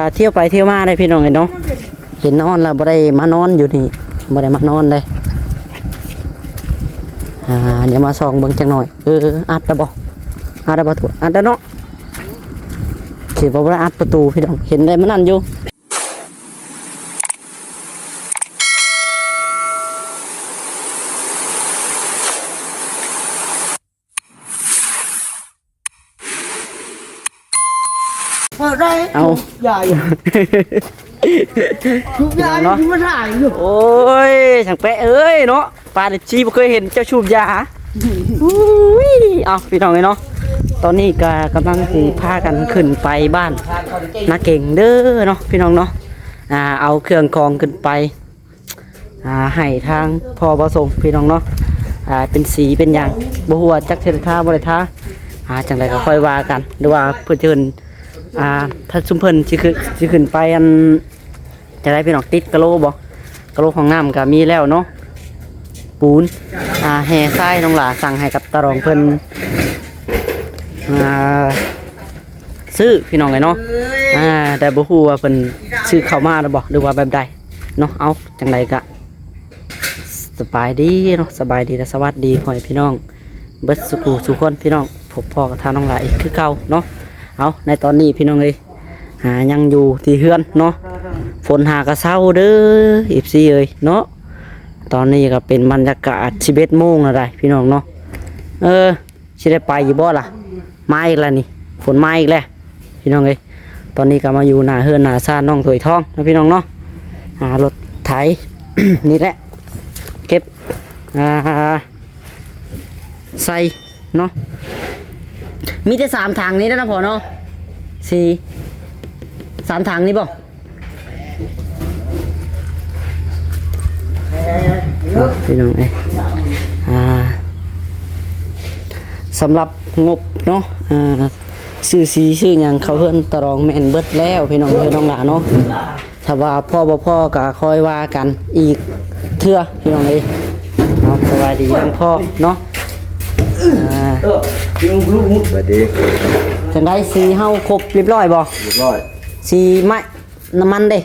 ອ່າ ທ່ຽວໄປທ່ຽວມາໄດ໋ພີ່ນ້ອງເອີຍເນາະ. ເຫັນນອນແລ້ວບໍ່ໄດ້ມານອນຢູ່ນີ້ ບໍ່ໄດ້ມານອນເດ້. ອ່າ ດຽວມາສ່ອງເບິ່ງຈັກໜ່ອຍ. ເອີ ອັດແລ້ວບໍ່? ອັດແລ້ວບໍ່? ອັດແລ້ວເນາະ. ຄິດວ່າບໍ່ໄດ້ອັດປະຕູພີ່ນ້ອງ ເຫັນໄດ້ມານັ້ນຢູ່. ເອົາ ຢາຢູ່ ສູບຢາຢູ່ ມາຖ່າຍຢູ່. ໂອ້ຍ ຊ່າງແປະເອີຍເນາະ ປານນີ້ບໍ່ເຄີຍເຫັນເຈົ້າສູບຢາ. ອຸ້ຍ ເອົາ ພີ່ນ້ອງເອີຍເນາະ ຕອນນີ້ກໍກຳລັງຊິພາກັນຂຶ້ນໄປບ້ານນາເກັງເດີເນາະ ພີ່ນ້ອງເນາະ. ອ່າ ເອົາເຄື່ອງຂອງຂຶ້ນໄປ ອ່າ ໃຫ້ທາງພໍ່ບໍ່ສົງ ພີ່ນ້ອງເນາະ. ອ່າ ເປັນສີເປັນຫຍັງ ບໍ່ຮູ້ວ່າຈັກຊິໄດ້ທາບໍ່ໄດ້ທາ ອ່າ ຈັ່ງໃດກໍຄ່ອຍວ່າກັນ ຫຼືວ່າເພິ່ນຊິຂຶ້ນ ອ່າ ຖ້າຊຸມເພິ່ນຊິຂຶ້ນ ຊິຂຶ້ນໄປ ອັນ ຈັ່ງໃດພີ່ນ້ອງ ຕິດກະໂຫຼບໍ່? ກະໂຫຼຫ້ອງນ້ຳກໍມີແລ້ວເນາະ ປູນ. ອ່າ ແຮ່ຊາຍ ນ້ອງຫຼ້າສັ່ງໃຫ້ກັບຕາຫຼອງເພິ່ນ ອ່າ ຊື້ ພີ່ນ້ອງເອີຍເນາະ. ອ່າ ແຕ່ບໍ່ຮູ້ວ່າເພິ່ນຊື້ເຂົ້າມາແລ້ວບໍ່ ຫຼືວ່າແບບໃດເນາະ. ເອົາ ຈັ່ງໃດກະສະບາຍດີເນາະ ສະບາຍດີ ແລະ ສະຫວັດດີພໍ່ແມ່ພີ່ນ້ອງເບິດສູ່ຜູ້ສູ່ຄົນ ພີ່ນ້ອງ. ພົບພໍ້ກັບທາງນ້ອງຫຼ້າອີກຄືເກົ່າເນາະ. ເອົາ ໃນຕອນນີ້ ພີ່ນ້ອງເອີຍ ອ່າ ຍັງຢູ່ທີ່ເຮືອນເນາະ ຝົນຫາກະເຊົາເດີ ເອັຟຊີ ເອີຍເນາະ. ຕອນນີ້ກໍເປັນບັນຍາກາດສິບເອັດໂມງແລ້ວໄດ໋ ພີ່ນ້ອງເນາະ. ເອີ ຊິໄດ້ໄປຢູ່ບໍ່ລະ? ມາອີກແລ້ວນີ້ ຝົນມາອີກແລ້ວ ພີ່ນ້ອງເອີຍ. ຕອນນີ້ກໍມາຢູ່ໜ້າເຮືອນໜ້າຊານນ້ອງຖວຍທອງເນາະ ພີ່ນ້ອງເນາະ. ອ່າ ລົດໄຖ ນີ້ແຫຼະ ເກັບ ອ່າ ໃສ່ເນາະ. ມີແຕ່ສາມຖັງນີ້ແຫຼະນະພໍ່ເນາະ ສີ່ ສາມຖັງນີ້ບໍ່? ພີ່ນ້ອງເອີຍ ອ່າ ສຳລັບງົບເນາະ ອ່າ ຊື້ສີຊື້ຫຍັງເຂົ້າເຮືອນຕາຫຼອງແມ່ນເບິດແລ້ວ ພີ່ນ້ອງເອີຍ ນ້ອງຫຼ້າເນາະ. ຖ້າວ່າພໍບໍ່ພໍກໍຄ່ອຍວ່າກັນອີກເທື່ອ ພີ່ນ້ອງເອີຍເນາະ. ສະບາຍດີທັງພໍ່ເນາະ ອ່າ ສະບາຍດີ. ຈັ່ງໃດ ສີເຮົາຄົບຮຽບຮ້ອຍບໍ່? ຮຽບຮ້ອຍ. ສີໄມ້ ນ້ຳມັນເດ້?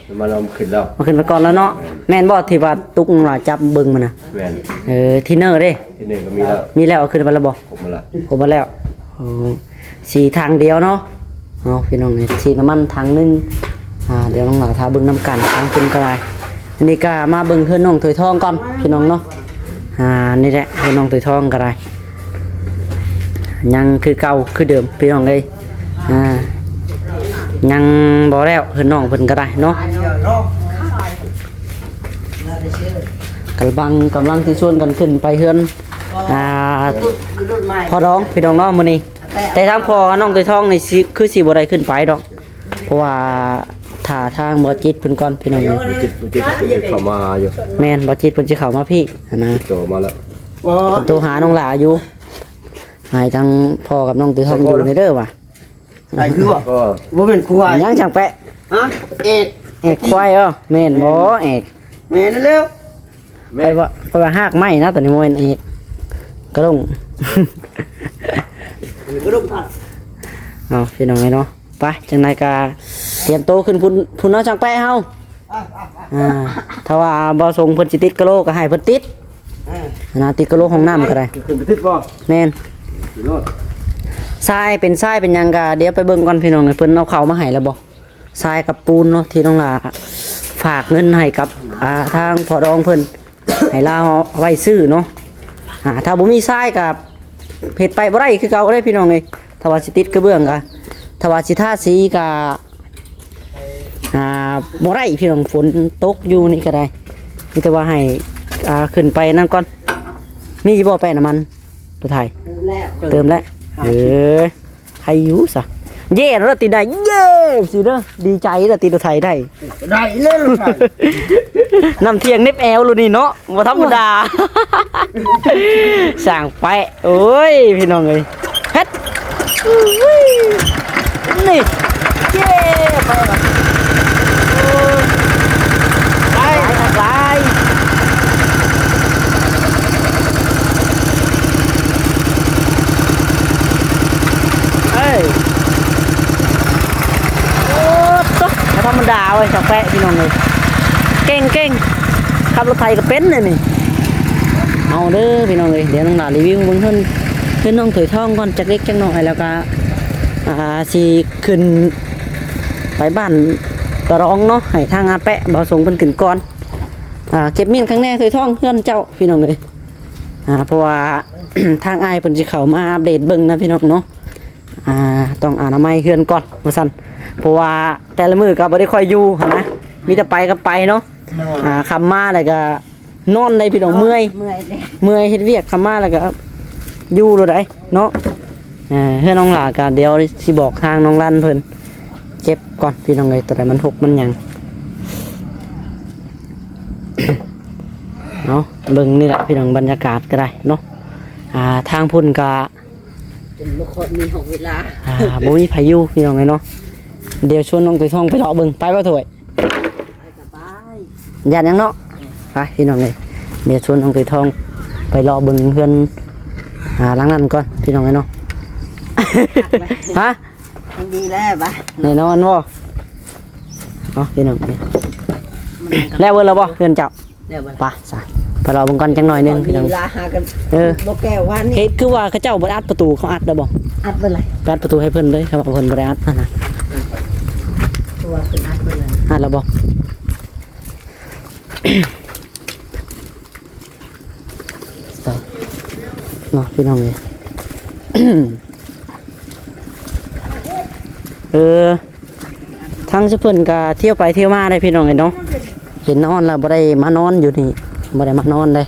ນ້ຳມັນເອົາຂຶ້ນແລ້ວ ເອົາຂຶ້ນໄປກ່ອນແລ້ວເນາະ. ແມ່ນບໍ່ທີ່ວ່າຕຸກລະຈັບເບິ່ງມັນນະ? ແມ່ນ. ເອີ ທິນເນີເດ້? ທິນເນີກໍມີແລ້ວ. ມີແລ້ວ ເອົາຂຶ້ນໄປແລ້ວບໍ່? ຄົບໝົດລະ ຄົບໝົດແລ້ວ. ໂອ້ ສີຖັງດຽວເນາະ. ເອົາ ພີ່ນ້ອງ ສີນ້ຳມັນຖັງໜຶ່ງ. ອ່າ ດຽວນ້ອງຫຼ້າຖ້າເບິ່ງນຳກັນ ທາງຂຶ້ນກໍໄດ້. ອັນນີ້ກໍມາເບິ່ງເຮືອນນ້ອງຖວຍທອງກ່ອນ ພີ່ນ້ອງເນາະ. ອ່າ ນີ້ແຫຼະ ເຮືອນນ້ອງຖວຍທອງກໍໄດ້ ຍັງຄືເກົ່າຄືເດີມ ພີ່ນ້ອງເອີຍ. ອ່າ ຍັງບໍ່ແລ້ວ ເຮືອນນ້ອງເພິ່ນກໍໄດ້ເນາະ. ກຳລັງ ກຳລັງຊິຊວນກັນຂຶ້ນໄປເຮືອນ ອ່າ ພໍ່ດອງ ພີ່ນ້ອງເນາະ ມື້ນີ້. ແຕ່ທາງພໍ່ນ້ອງຖວຍທອງນີ້ຊິ ຄືຊິບໍ່ໄດ້ຂຶ້ນໄປດອກ ເພາະວ່າຖ້າທາງບໍ່ຈິດເພິ່ນກ່ອນ ພີ່ນ້ອງເອີຍ. ບໍ່ຈິດ ບໍ່ຈິດເພິ່ນຊິເຂົ້າມາຢູ່. ແມ່ນ ບໍ່ຈິດເພິ່ນຊິເຂົ້າມາພີ້ຫັ້ນນະ. ຕິດຕໍ່ມາແລ້ວ ເພິ່ນໂທຫານ້ອງຫຼ້າຢູ່ ໃຫ້ທາງພໍ່ກັບນ້ອງຖວຍທອງຢູ່ນີ້ເດີວ່າ. ໄດ້ຄືວ່າ ບໍ່ແມ່ນຄວາຍ ຍັງຊ່າງແປະ ຮະ ເອກ ເອກຄວາຍ. ເອີ ແມ່ນບໍ່ ເອກ? ແມ່ນແລ້ວ. ແມ່ນ ຂ້ອຍວ່າ ຂ້ອຍວ່າຮາກໄມ້ນະ ຕົວນີ້ບໍ່ແມ່ນເອກ ກະດົ້ງ ກະດົ້ງ. ເອົາ ພີ່ນ້ອງເອີຍເນາະ ໄປ ຈັ່ງໃດກະຕຽມໂຕຂຶ້ນພຸ້ນ ພຸ້ນເນາະ ຊ່າງແປະເຮົາ. ອ່າ ຖ້າວ່າບໍ່ສົງເພິ່ນຊິຕິດກະໂຫຼກໍໃຫ້ເພິ່ນຕິດ ອ່າ ນະ ຕິດກະໂຫຼຫ້ອງນ້ຳກໍໄດ້. ຂຶ້ນໄປຕິດບໍ່? ແມ່ນ. ໂລດ ຊາຍເປັນຊາຍເປັນຫຍັງກໍດຽວໄປເບິ່ງກ່ອນ ພີ່ນ້ອງເອີຍ. ເພິ່ນເອົາເຂົ້າມາໃຫ້ແລ້ວບໍ່? ຊາຍກັບປູນເນາະ ທີ່ນ້ອງຫຼ້າຝາກເງິນໃຫ້ກັບ ອ່າ ທາງພໍ່ດອງເພິ່ນ ໃຫ້ລາວເອົາໄວ້ຊື້ເນາະ. ອ່າ ຖ້າບໍ່ມີຊາຍກໍເຮັດໄປບໍ່ໄດ້ຄືເກົ່າເດ້ ພີ່ນ້ອງເອີຍ. ຖ້າວ່າຊິຕິດກະເບື້ອງກໍ ຖ້າວ່າຊິທາສີກໍ ອ່າ ບໍ່ໄດ້ ພີ່ນ້ອງ. ຝົນຕົກຢູ່ນີ້ກໍໄດ້ ມີແຕ່ວ່າໃຫ້ ອ່າ ຂຶ້ນໄປນັ້ນກ່ອນ. ມີຢູ່ບໍ່ແປະນ້ຳມັນ? ຕົວໄທ ເຕີມແລ້ວ ເຕີມແລ້ວ. ເອີ ໃຄຢູ່ຊະ ເຢ້ ລະຕິໄດ້ ເຢ້ ຊິເດີ ດີໃຈລະຕິ ລົດໄຖໄດ້ ໄດ້ເລີຍລົດໄຖ. ນ້ຳທ່ຽງເນັບແອວໂລດນີ້ເນາະ ບໍ່ທຳມະດາ ຊ່າງແປະ. ໂອ້ຍ ພີ່ນ້ອງເອີຍ ເຮັດ ນີ້ ເຢ້ ໄປລະ ໂອ້ຍ ໄປ ຫຼາຍ ເອີຍ ໂອ້ ຕົກ ທຳມະດາເວີ້ຍ ສາວແປະ ພີ່ນ້ອງເອີຍ ເກັ່ງໆ ຂັບລົດໄຖກໍເປັນເດ້ນີ້. ເອົາເດີພີ່ນ້ອງເອີຍ ດຽວນ້ອງຫຼ້າຣີວິວເບິ່ງເຮືອນ ເຮືອນນ້ອງຖອຍທອງກ່ອນ ຈັກເລັກຈັກນ້ອຍ ແລ້ວກໍ ອ່າ ຊິຂຶ້ນໄປບ້ານຕະຣອງເນາະ ໃຫ້ທາງອາແປະ ບ່າວສົງເພິ່ນຂຶ້ນກ່ອນ. ອ່າ ເກັບມ້ຽນຂ້າງແນ່ຖອຍທອງ ເຮືອນເຈົ້າ ພີ່ນ້ອງເອີຍ ອ່າ ເພາະວ່າ ທາງອ້າຍເພິ່ນຊິເຂົ້າມາອັບເດດເບິ່ງນະ ພີ່ນ້ອງເນາະ. ອ່າ ຕ້ອງອະນາໄມເຮືອນກ່ອນວ່າຊັ້ນ ເພາະວ່າແຕ່ລະມື້ກໍບໍ່ໄດ້ຄ່ອຍຢູ່ຫັ້ນນະ ມີແຕ່ໄປກັບໄປເນາະ. ໂດຍ ອ່າ ຄ່ຳມາແລ້ວກໍນອນໄດ້ພີ່ນ້ອງ ເມື່ອຍ ເມື່ອຍເດ້ ເມື່ອຍເຮັດວຽກ ຄ່ຳມາແລ້ວກໍຢູ່ໂລດໃດ໋ເນາະ. ເອີ ເຮືອນນ້ອງຫຼ້າກໍດຽວຊິບອກທາງນ້ອງລັນເພິ່ນເກັບກ່ອນ ພີ່ນ້ອງເອີຍ ຕົວໃດມັນຫົກມັນຫຍັງ. ເອົາ ເບິ່ງນີ້ແຫຼະພີ່ນ້ອງ ບັນຍາກາດກໍໄດ້ເນາະ. ອ່າ ທາງພຸ້ນກໍ ເປັນບໍ່ຄ່ອຍມີຮອດເວລາ ອ່າ ບໍ່ມີໃຜຢູ່ພີ່ນ້ອງເອີຍເນາະ. ດຽວຊວນນ້ອງໄກ່ທອງໄປເລາະເບິ່ງ ໄປບໍ່ຖ້ວຍ? ໄປສະບາຍ ຢ້ານຫຍັງເນາະ. ໄປພີ່ນ້ອງເອີຍ ດຽວຊວນນ້ອງໄກ່ທອງໄປເລາະເບິ່ງເຮືອນ ອ່າ ຫຼັງນັ້ນກ່ອນພີ່ນ້ອງເອີຍເນາະ. ຮະ ມັນດີແລ້ວບາດ ແນ່ນອນບໍ່? ເອົາພີ່ນ້ອງເອີຍ ມັນກໍ ແລ້ວເບິດແລ້ວບໍ່ເຮືອນເຈົ້າ? ແລ້ວບໍ່? ໄປຊະ ໄປເລາະເບິ່ງກ່ອນຈັກໜ້ອຍໜຶ່ງພີ່ນ້ອງ. ເອີ ບໍ່ແກ້ວວານນີ້ ເຮັດຄືວ່າເຂົາເຈົ້າບໍ່ໄດ້ອັດປະຕູ ເຂົາອັດແລ້ວບໍ່? ອັດເບິດແລ້ວ ໄປອັດປະຕູໃຫ້ເພິ່ນເລີຍ ເຂົາວ່າເພິ່ນບໍ່ໄດ້ອັດຫັ້ນນະ. ຄືວ່າເພິ່ນອັດເບິດແລ້ວ ອັດແລ້ວບໍ່? ເນາະ ພີ່ນ້ອງເອີຍ ເອີ ທາງຊຸມເພິ່ນກະທ່ຽວໄປທ່ຽວມາໄດ໋ພີ່ນ້ອງເອີຍເນາະ. ເຫັນນອນແລ້ວບໍ່ໄດ້ມານອນຢູ່ນີ້ ບໍ່ໄດ້ມານອນເດ້.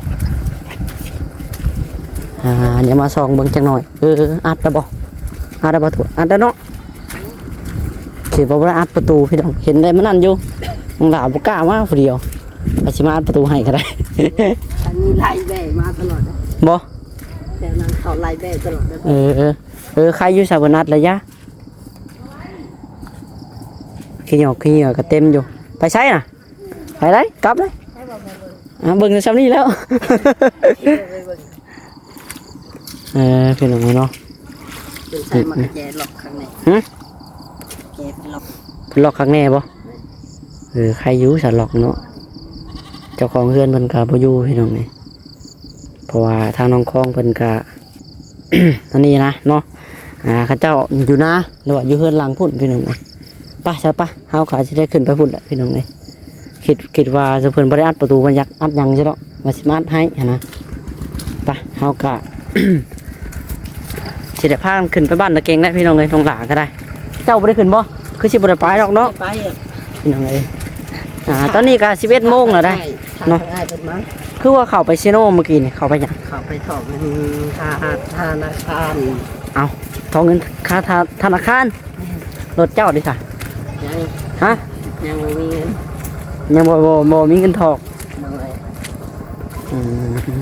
ອ່າ ດຽວມາສ່ອງເບິ່ງຈັກໜ້ອຍ. ເອີ ອັດແລ້ວບໍ່? ອັດແລ້ວບໍ່? ອັດແລ້ວເນາະ. ຄິດວ່າບໍ່ໄດ້ອັດປະຕູພີ່ນ້ອງ ເຫັນໄດ້ມານັ້ນຢູ່. ນ້ອງຫຼ້າບໍ່ກ້າມາຜູ້ດຽວ ວ່າຊິມາອັດປະຕູໃຫ້ກໍໄດ້. ອັນນີ້ໄລ່ແບ້ມາຕະຫຼອດເດ້. ບໍ່? ແຖວນັ້ນເຂົາໄລ່ແບ້ຕະຫຼອດເດ້. ເອີ ເອີ ໃຄຢູ່ຊະ ເພິ່ນອັດລະຍະ. ຂີ້ຫຍອກຂີ້ເຫຍື້ອກໍເຕັມຢູ່. ໄປໃສນະ? ໄປໄດ້ ກັບເລີຍ. ອ່າ ເບິ່ງແຕ່ຊ່ຳນີ້ແລ້ວ. ເອີ ພີ່ນ້ອງເນາະ ເພິ່ນໃສ່ມາກະແຈລັອກຂ້າງໃນ. ຫື? ແຈເປັນລັອກ ເປັນລັອກຂ້າງໃນບໍ່? ເອີ ໃຄຢູ່ຊະລັອກເນາະ. ເຈົ້າຂອງເຮືອນເພິ່ນກະບໍ່ຢູ່ພີ່ນ້ອງເອີຍ ເພາະວ່າທາງນ້ອງຄອງເພິ່ນກະ ອັນນີ້ນະເນາະ ອ່າ ເຂົາເຈົ້າຢູ່ນາ ຫຼືວ່າຢູ່ເຮືອນຫຼັງພຸ້ນພີ່ນ້ອງເອີຍ. ໄປຊະ ໄປ ເຮົາກໍຊິໄດ້ຂຶ້ນໄປພຸ້ນແຫຼະພີ່ນ້ອງເອີຍ. ຄິດ ຄິດວ່າຊຸມເພິ່ນບໍ່ໄດ້ອັດປະຕູ ເພິ່ນຢາກອັດຫຍັງຊິດອກ ວ່າຊິມາອັດໃຫ້ຫັ້ນນະ. ໄປ ເຮົາກໍ ຊິໄດ້ພາກັນຂຶ້ນໄປບ້ານຕາເກັງແລ້ວພີ່ນ້ອງເອີຍ. ນ້ອງຫຼ້າກໍໄດ້ ເຈົ້າບໍ່ໄດ້ຂຶ້ນບໍ່? ຄືຊິບໍ່ໄດ້ໄປດອກເນາະ ໄປ. ພີ່ນ້ອງເອີຍ ອ່າ ຕອນນີ້ກໍສິບເອັດໂມງແລ້ວໄດ໋ເນາະ. ຄືວ່າເຂົ້າໄປເຊໂນມື້ກີ້ນີ້ ເຂົ້າໄປຫຍັງ? ເຂົ້າໄປຖອກເງິນທະ ທະນາຄານ. ເອົ້າ ຖອກເງິນຄາທະ ທະນາຄານ. ແມ່ນ. ລົດເຈົ້າເດຊະ? ຍັງ. ຮະ? ຍັງບໍ່ມີເງິນ. ຍັງບໍ່ ບໍ່ ບໍ່ມີເງິນຖອກ. ໂດຍ. ອືມ.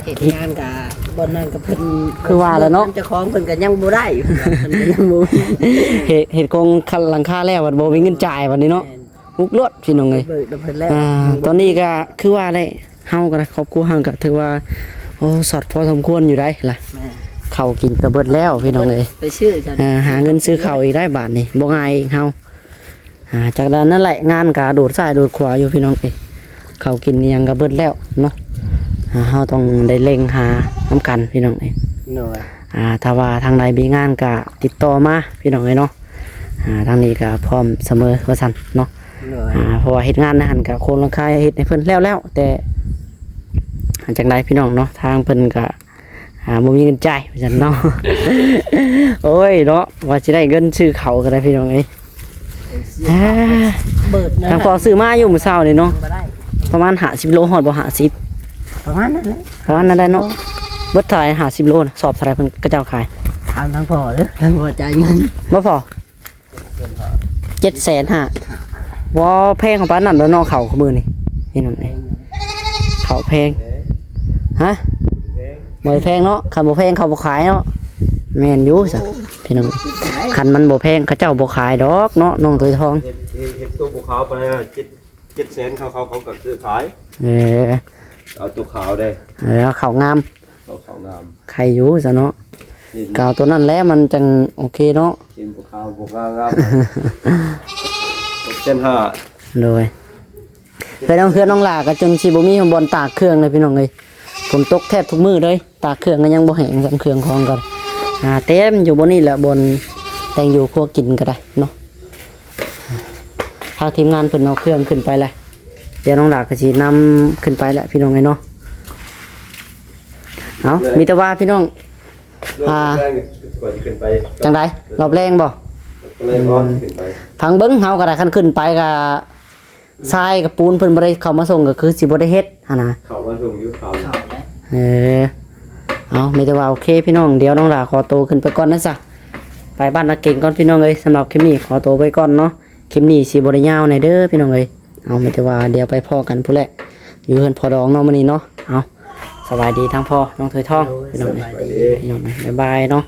ເຮັດງານກະບ່ອນນັ້ນກະເພິ່ນ ຄືວ່າແຫຼະເນາະ ເຈົ້າຂອງເພິ່ນກະຍັງບໍ່ໄດ້ ເພິ່ນກະຍັງບໍ່ມີ ເຮັດ ເຮັດໂຄງຫຼັງຄາແລ້ວ ບັດບໍ່ມີເງິນຈ່າຍບັດນີ້ເນາະ. ແມ່ນ. ຮຸກໂລດພີ່ນ້ອງເອີຍ. ເບີກນຳເພິ່ນແລ້ວ. ອ່າ ຕອນນີ້ກະຄືວ່າແຫຼະ ເຮົາກະໄດ້ ຄອບຄົວເຮົາກະຖືວ່າ ໂອ້ ຊອດພໍສົມຄວນຢູ່ໄດ໋ລະ. ແມ່ນ. ເຂົ້າກິນກະເບິດແລ້ວພີ່ນ້ອງເອີຍ. ໄປຊື້ກັນ. ອ່າ ຫາເງິນຊື້ເຂົ້າອີກໄດ໋ບາດນີ້ ບໍ່ງ່າຍອີກເຮົາ. ອ່າ ຈາກນັ້ນແຫຼະ ງານກະໂດດຊ້າຍໂດດຂວາຢູ່ພີ່ນ້ອງເອີຍ. ເຂົ້າກິນອີ່ຫຍັງກະເບິດແລ້ວເນາະ. ອ່າ ເຮົາຕ້ອງໄດ້ເລັ່ງຫານຳກັນພີ່ນ້ອງເອີຍ. ໂດຍ. ອ່າ ຖ້າວ່າທາງໃດມີງານກະຕິດຕໍ່ມາພີ່ນ້ອງເອີຍເນາະ. ອ່າ ທາງນີ້ກະພ້ອມສະເໝີວ່າຊັ້ນເນາະ. ໂດຍ. ອ່າ ເພາະວ່າເຮັດງານໃນຫັ້ນກະໂຄງຫຼັງຄາເຮັດໃຫ້ເພິ່ນແລ້ວໆ ແຕ່ ຈັ່ງໃດພີ່ນ້ອງເນາະ ທາງເພິ່ນກະ ອ່າ ບໍ່ມີເງິນຈ່າຍວ່າຊັ້ນເນາະ. ໂອ້ຍເນາະ ວ່າຊິໄດ້ເງິນຊື້ເຂົ້າກໍໄດ້ພີ່ນ້ອງເອີຍ. ອ່າ ເບີກນັ້ນ ທາງພໍ່ຊື້ມາຢູ່ມື້ເຊົ້ານີ້ເນາະ ປະມານຫ້າສິບໂລ ຮອດບໍ່ ຫ້າສິບ? ປະມານນັ້ນແຫຼະ ປະມານນັ້ນແຫຼະເນາະ. ເບີກເທົ່າໃດ ຫ້າສິບໂລນະ ສອບເທົ່າໃດເພິ່ນ ເຂົາເຈົ້າຂາຍ? ຖາມທາງພໍ່ເດີ ທາງພໍ່ຈ່າຍເງິນ. ບໍ່ພໍ? ເຈັດແສນຫ້າ. ບໍ່ແພງປານນັ້ນດອກເນາະ ເຂົ້າມື້ນີ້ ພີ່ນ້ອງເອີຍ ເຂົ້າແພງ. ຮະ? ບໍ່ແພງເນາະ ຄັນບໍ່ແພງເຂົາບໍ່ຂາຍເນາະ. ແມ່ນຢູ່ຊະ ໂອ້ ພີ່ນ້ອງ ຄັນມັນບໍ່ແພງເຂົາເຈົ້າບໍ່ຂາຍດອກເນາະ ນ້ອງຖອຍທອງ. ເຮັດ ເຮັດ ເຮັດໂຕບໍ່ຂາວປານໃດ ເຈັດ ເຈັດແສນ ເຂົາ ເຂົາ ເຂົາກໍຊື້ຂາຍ. ເອີ ເອົາໂຕຂາວເດ້. ເອີ ເອົາເຂົ້າງາມ ເອົາເຂົ້າງາມ ໄຄຢູ່ຊະເນາະ. ກາວໂຕນັ້ນແຫຼະ ມັນຈັ່ງໂອເຄເນາະ. ກິນບໍ່ຂາວບໍ່ງາມ ຫົກແສນຫ້າ. ໂດຍ ເຮືອນນ້ອງ ເຮືອນນ້ອງຫຼ້າກໍຈົນຊິບໍ່ມີບ່ອນຕາກເຄື່ອງເລີຍພີ່ນ້ອງເອີຍ. ຝົນຕົກແທບທຸກມື້ເລີຍ ຕາກເຄື່ອງກໍຍັງບໍ່ແຫ້ງຊ້ຳ ເຄື່ອງຂອງກໍ ອ່າ ເຕັມຢູ່ບ່ອນນີ້ແຫຼະ ບ່ອນແຕ່ງຢູ່ຄົວກິນກໍໄດ້ເນາະ. ທາງທີມງານເພິ່ນເອົາເຄື່ອງຂຶ້ນໄປແລ້ວ ດຽວນ້ອງຫຼ້າກໍຊິນຳຂຶ້ນໄປແຫຼະພີ່ນ້ອງເອີຍເນາະ. ເອົາ ມີແຕ່ວ່າພີ່ນ້ອງ ອ່າ ແລງກໍຊິຂຶ້ນໄປ ຈັ່ງໃດ ຮອບແລງບໍ່? ຮອບແລງກໍຊິຂຶ້ນໄປ ຟັງເບິ່ງ ເຮົາກໍໄດ້ ຄັນຂຶ້ນໄປກໍຊາຍກັບປູນເພິ່ນບໍ່ໄດ້ເຂົ້າມາສົ່ງ ກໍຄືຊິບໍ່ໄດ້ເຮັດຫັ້ນນະ ເຂົ້າມາສົ່ງຢູ່ເຂົາ. ເອີ ເອົາ ມີແຕ່ວ່າໂອເຄພີ່ນ້ອງ ດຽວນ້ອງຫຼ້າຂໍໂຕຂຶ້ນໄປກ່ອນນະຊະ ໄປບ້ານນາເກັງກ່ອນພີ່ນ້ອງເອີຍ. ສຳລັບຄລິບນີ້ຂໍໂຕໄປກ່ອນເນາະ ຄລິບນີ້ຊິບໍ່ໄດ້ຍາວໃນເດີພີ່ນ້ອງເອີຍ. ເອົາ ມີແຕ່ວ່າດຽວໄປພໍ້ກັນພຸ້ນແຫຼະ ຢູ່ເຮືອນພໍ່ດອງເນາະມື້ນີ້ເນາະ. ເອົາ ສະບາຍດີທາງພໍ່ນ້ອງຖອຍທອງ ໂດຍ ພີ່ນ້ອງເອີຍ ສະບາຍດີ ພີ່ນ້ອງເອີຍ ບາຍບາຍເນາະ.